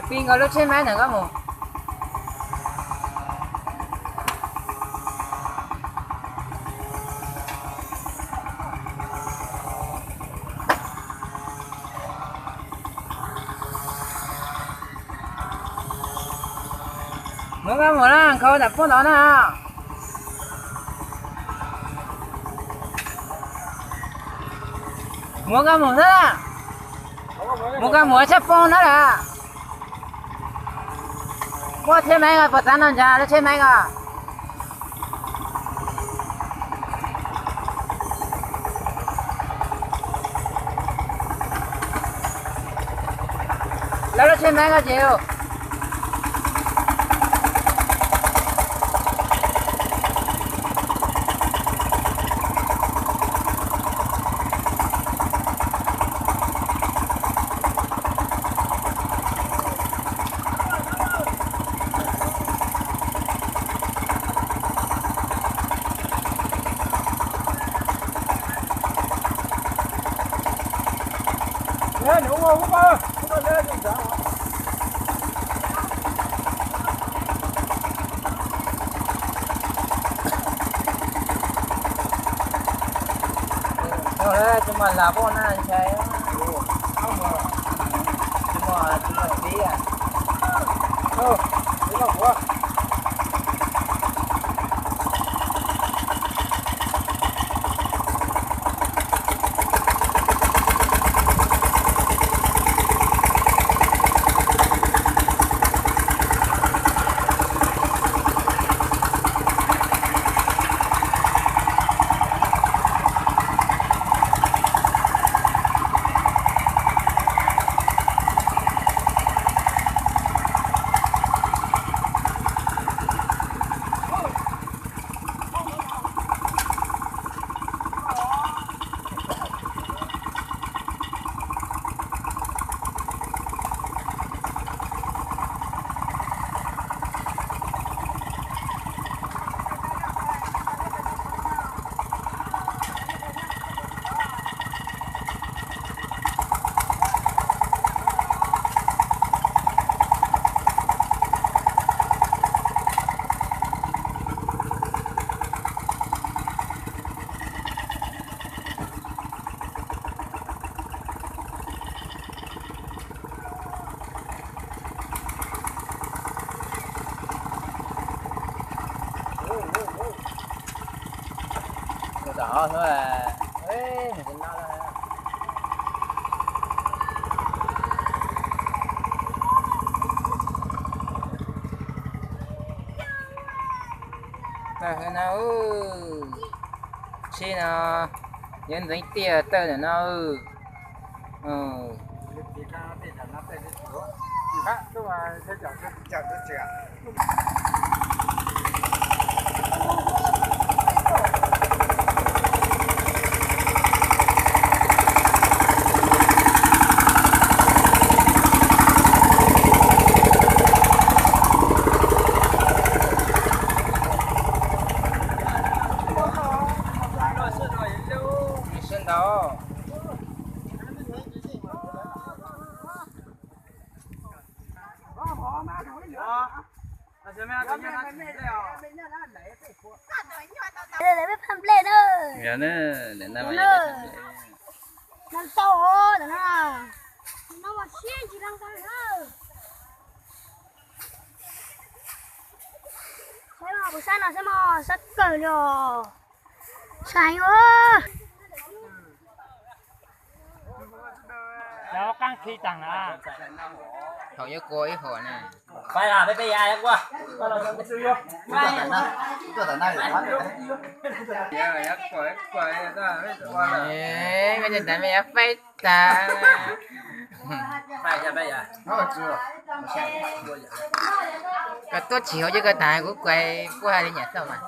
Pib nkaus lub tsheb maib ntawm koj mus. Muab koj mus na, nkhaus nram poob tod na. Muab koj mus na. Muab koj mus tshaj poob na las. Muab tsheb maib ko puas txav no ntag, lub tsheb maib ko. Lawv lub tsheb maib ko ces. Tsis muaj lam poj na ntshai. Tsis muaj, tsis muaj tib. Tawg no, tsheb no, yuav ntxeev tiaj tawg ntawm no. Sawv ntawd. Yog ne, ntawm no mas yog peb tau nplej. No tau os, ntawm no. No mas siab ntsis leej ntau na. Saib mas, puas sab no, sab no, sab kawg li os. Saib os. Cov qab khi tag na. Thaum yuav kua ib hom ne. Pais peb peb yav ua. Koj cov ntawd me yav faib tag. Koj tuaj tsis hauv ces koj tas kuv kuv puab hais li nyam tau mas.